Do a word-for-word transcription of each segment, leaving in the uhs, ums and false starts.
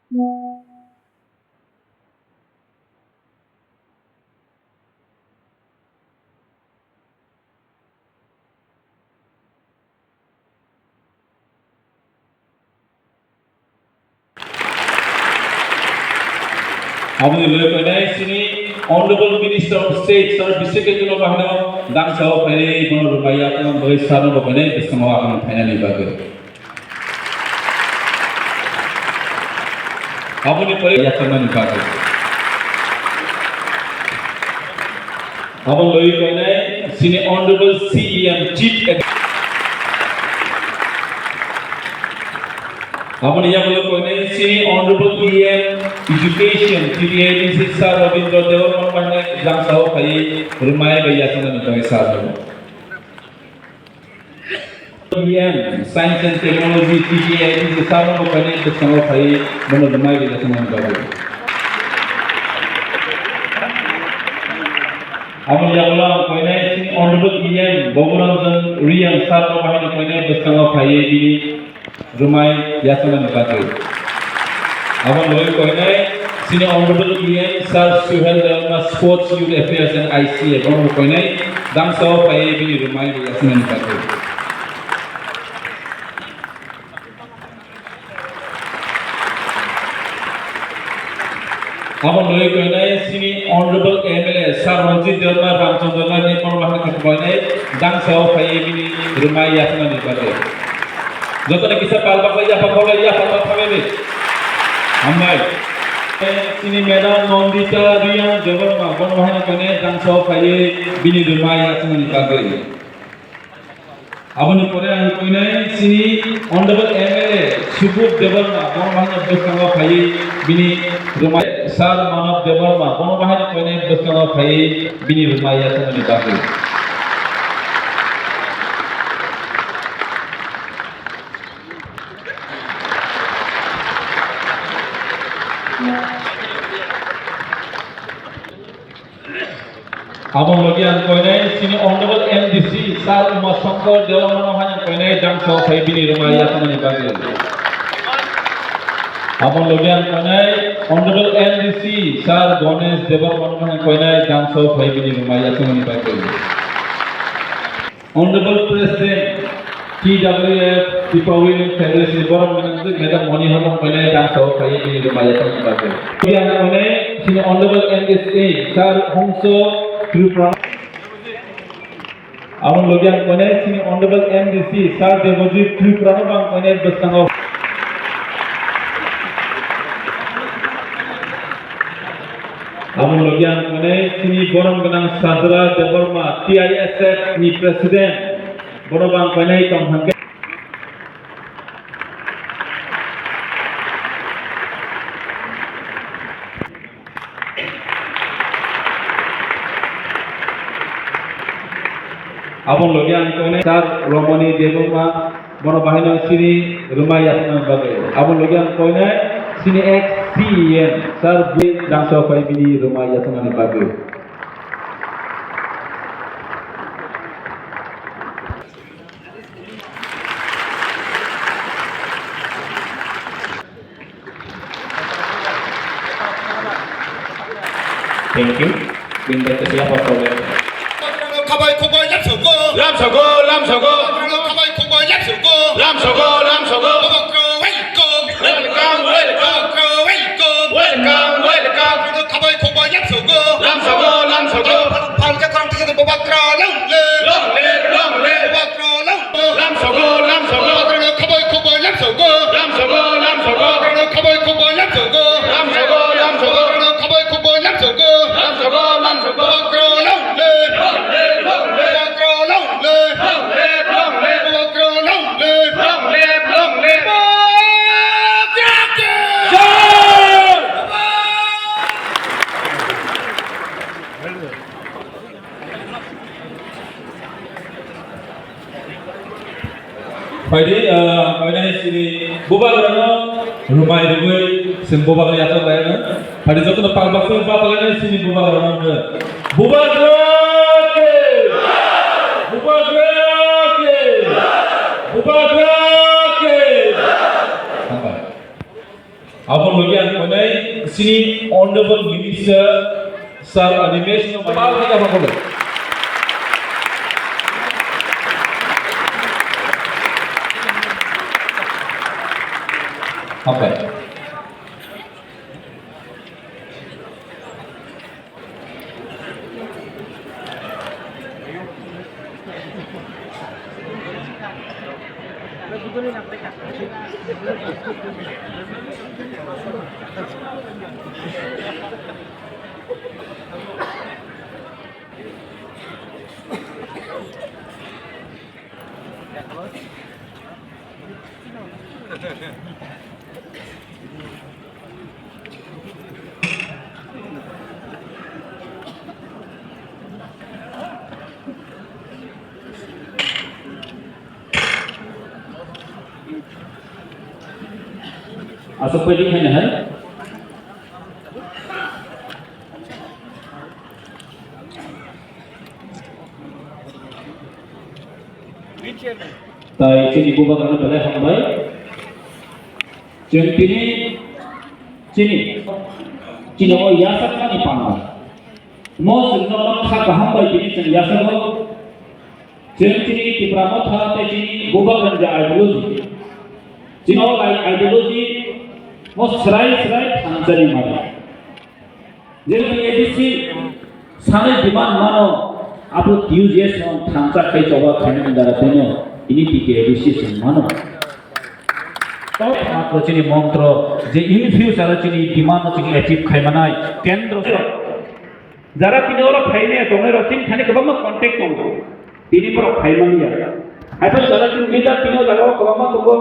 Aboni logi koinai chini Honorable Minister of State Sir Biswekendra Bahano dangsa o phainai bono rwmai yakung bagwi sir no bo koinai bwskango akhang phainani bagwi. Aboni pore yakung mani bagwi. Abo loi koinai chini Honorable C E M Chief Ex-, aboni yagulo koinai chini Honorable E M Education T D A D C Sir Rabindra Debbarma bai dangsa o phaiwi rwmai bai yachana ni bagwi sir. E M, Science and Technology, T T I, T T I, sir no bo kainwi bwskango phaiwi bono rwmai rijak wngmani bagwi. Aboni yagulo ang koinai chini Honorable E M Baburanjan Reang sir no bahai no koinai bwskango phaiwi bini rwmai yachakmani bagwi. Abo logwi koinai chini Honorable E M Sir Suhel Debbarma, Sports, Youth Affairs and I C A, bono koinai dangsa o phaiwi bini rwmai yachakmani bagwi. Abo logwi koinai chini Honorable M L A Sir Ranjit Debbarma, Ramchandra Naini, bono bahai no koinai dangsa o phaiwi bini rwmai yachakmani bagwi. Jotono kisa pal baksa yapha phalai, yapha phalai de. Hambai. Chini Madam Nandita Reang Debbarma, bono bahai no koinai dangsa o phaiwi bini rwmai yachakmani bagwi. Aboni pore ang koinai chini Honorable M L A Subodh Debbarma, bono bahai no bwskango phaiwi bini rwmai, Sir Manav Debbarma, bono bahai no koinai bwskango phaiwi bini rwmai yachakmani bagwi. Aboni logi ang koinai chini Honorable M D C Sir Uma Shankar Debbarma no hai ang koinai dangsa o phai bini rwmai yachakmani bagwi. Aboni logi ang koinai Honorable M D C Sir Ganesh Debbarma no hai ang koinai dangsa o phai bini rwmai yachakmani bagwi. Honorable President, T W F, Tripura Women Federation, borok gwnang Madam Moni Hormon koinai dangsa o phaiwi bini rwmai yachakmani bagwi. Yang koinai chini Honorable M D C Sir Hongso Tripura. Aboni logi ang koinai chini Honorable M D C Sir Debojit Tripura no bang koinai bwskango. Aboni logi ang koinai chini borom gwnang Sadra Debbarma, T I S F ni President, bono bo ang koinai tong hwnkhe. Aboni logi ang koinai Sir Romani Debbarma, bono bahaino chini rwmai yachakna bagwi. Aboni logi ang koinai chini ex C E M Sir Bui Rangso pai bini rwmai yachaknani bagwi. Thank you. Bini bai kasiya pa problem. Khabai khukbai lamsogo. Lamsogo, lamsogo. Khabai khukbai lamsogo. Lamsogo, lamsogo. Welcome, welcome. Welcome, welcome. Welcome, welcome. Khabai khukbai lamsogo. Lamsogo, lamsogo. Phalka khorang thikhe Bubagra long live. Long live, long live. Bubagra long live. Lamsogo, lamsogo. Bubagra khabai khukbai lamsogo. Lamsogo, lamsogo. Bubagra khabai khukbai lamsogo. Lamsogo, lamsogo. Bubagra khabai khukbai lamsogo. Lamsogo, lamsogo. Bubagra long live. Long live, long live. Bubagra long live. Long live, long live. Bubagra long live. Long live, long live. Bubagra ki jai. Phaidi, ah, phaidi sini bubagrano rwmai rwgwi sini bubagra yathok laina. Phaidi jotono palbak sini bubagra laina sini bubagrano. Bubagra ke! Bubagra ke! Bubagra ke! Hambai. Abo logi ang konai sini Honorable Minister Sir Animesh no pal kha phano. Hambai. Aswk pai di hai na hai. Tai chini bubagrano belai hambai. Chwng tini chini, chini o yasakmani panda. Mo chwngno kha kaham bai tini chwng yasago. Chwng chini Tipra Motha tei chini bubagrani ideology. Chini o ideology mo srai srai thangjani mano. Jemon A D C sanai demand mano, abo T U J S no thansa khai choba khainani dara tino ini T K A D C song mano. Tok matro chini montro je in future chini demand no chini achieve khai manai kendro. Jara tini oro phainai tongnai rok chini thani kwbangma contact tongo. Tini borok phai manya. Haikhe jara chwng leader tini o jaga o kwbangma tongo.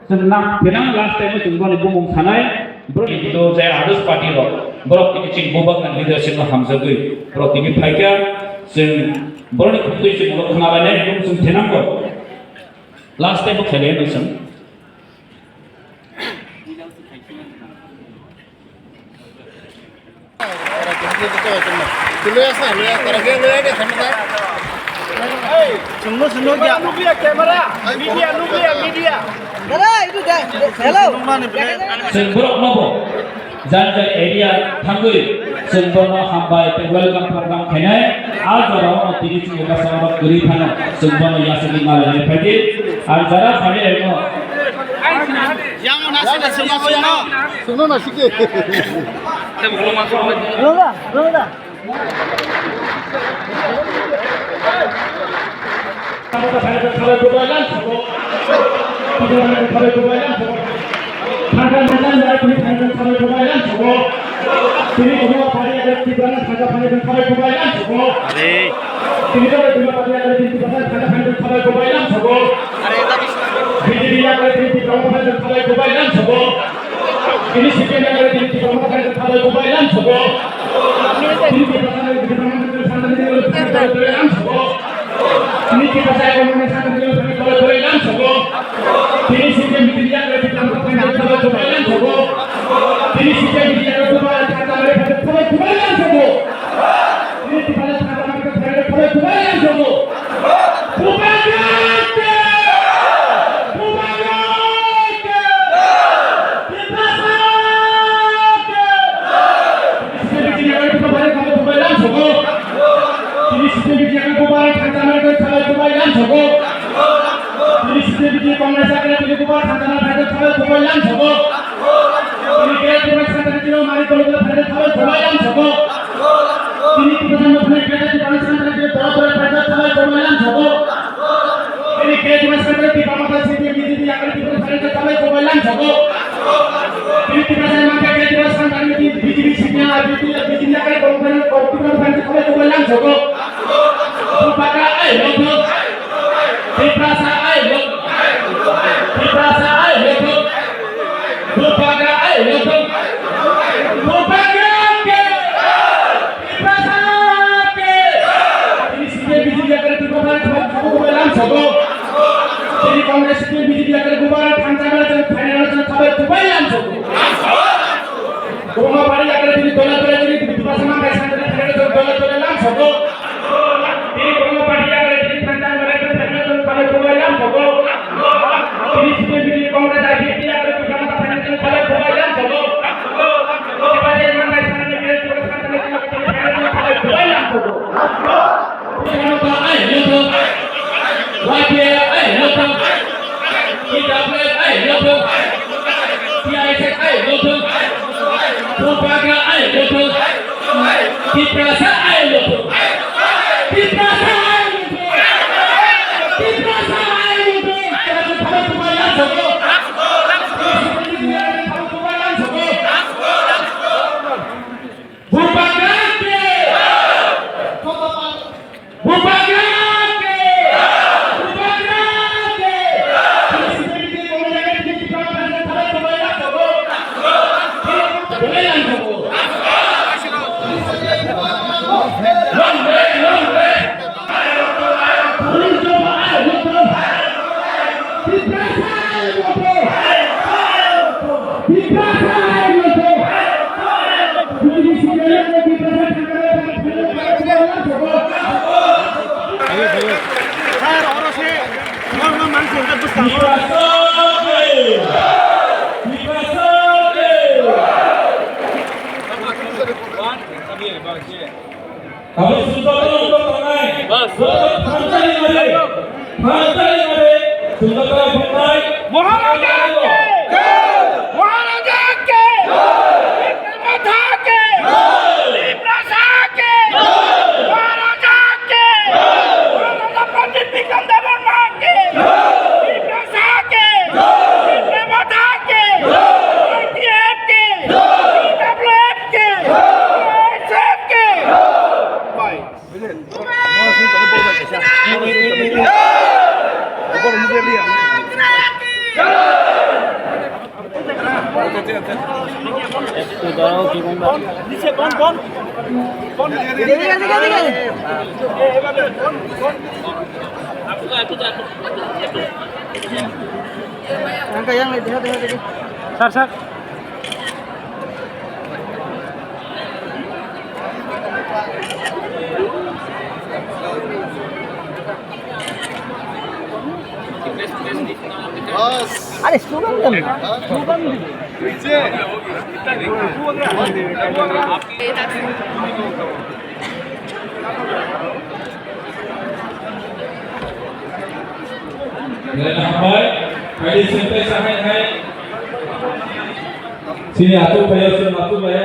Chwng nang phinang last time o chwng boni bumung sanai. Borok ni to jai others party rok. Borok tini chwng bubak nang leadership no hamjagwi. Borok tini phaikha chwng borok ni khutui chwng borok khna bai nai chwng thinang bo. Last time o khelai no chwng. Chwngno chwngno ya. Nukliya camera, media, nukliya, media. Dada, itu deh, hello. Chwng borok nobo jan jan area thangwi chwng bono hambai tei welcome program khainai. A jora o tini chwng bwsa rok kwrwi phano chwng bono yasakni malai phaidi. Ar jara phani rokno Yang mana sih nasi yang mana? Sungno nasi ke. Roda, roda. Are. B J P yakle tini Tipra Motha khe thalai kubai lam sobo. Tini C P M yakle tini Tipra Motha khe thalai kubai lam sobo. Tini Tipra Motha khe thalai kubai lam sobo. Tini Tipra Motha khe thalai kubai lam sobo. Tini C P M yakle Tipra Motha khe thalai kubai lam sobo. Tini C P M yakle thalai kubai lam sobo. Tini Tipra Motha khe thalai kubai lam sobo. Tini Tipra Motha ni Greater Tipraland Santa Cruz ni Dora Dora Paisa Thalai Kubai Lam Sobo. Tini Greater Tipraland Santa Cruz Tipra Motha C P M B J P yakari Tipra Paisa Thalai Kubai Lam Sobo. Tini Tipra Motha Greater Tipraland Santa Cruz B J P C P M R P P F B J P yakari Kubai Lam Sobo. Tipra Paisa Thalai Kubai Lam Sobo. Bupaka ai logo. Tiprasa ai logo. Tiprasa ai logo. Bupaka ai logo. Bupaka ke. Tiprasa ke. Tini C P M B J P yakari Tipra Paisa Thalai Kubai Lam Sobo. Tini Congress C P M B J P yakari Kubai Lam Sobo. Tini Congress C P M B J P yakari Kubai Lam Sobo. Kwbangma party yakari tini dole dole tini Tiprasa mangkai sangkari thanai rok dole dole lam sobo. Tini kwbangma party yakari tini thansa mangkai thanai rok dole dole lam sobo. Tini C P M B J P Congress I P F T yakari tini thansa mangkai thanai rok dole dole lam sobo. Bubagra ayuk lotho. Tiprasa ayuk lotho. Tiprasa ayuk lotho. Tiprasa ayuk lotho. Bubagra ke. Bubagra ke! Bubagra ke! Long live, long live! Abo sujata wngkha tanai. Bas. Bo thansa ni mare. Thansa ni mare. Sujata wngkha tanai. Maharaja ke! Maharaja ke! Tiprasa ke! Tiprasa ke! Maharaja ke! Maharaja Pandit Bikram Debbarma ke! Tiprasa ke! Tiprasa ke! I T F ke! T W F ke! I S F ke! Sir, sir. Are slogan kan? Slogan. Nai hambai, hai sente sahai hai. Sini atu paya, sini atu paya.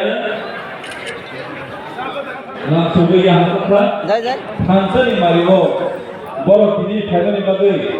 Nang sugi ya hakka. Jai, jai. Thansa ni mario. Borok tini phaimani bagwi.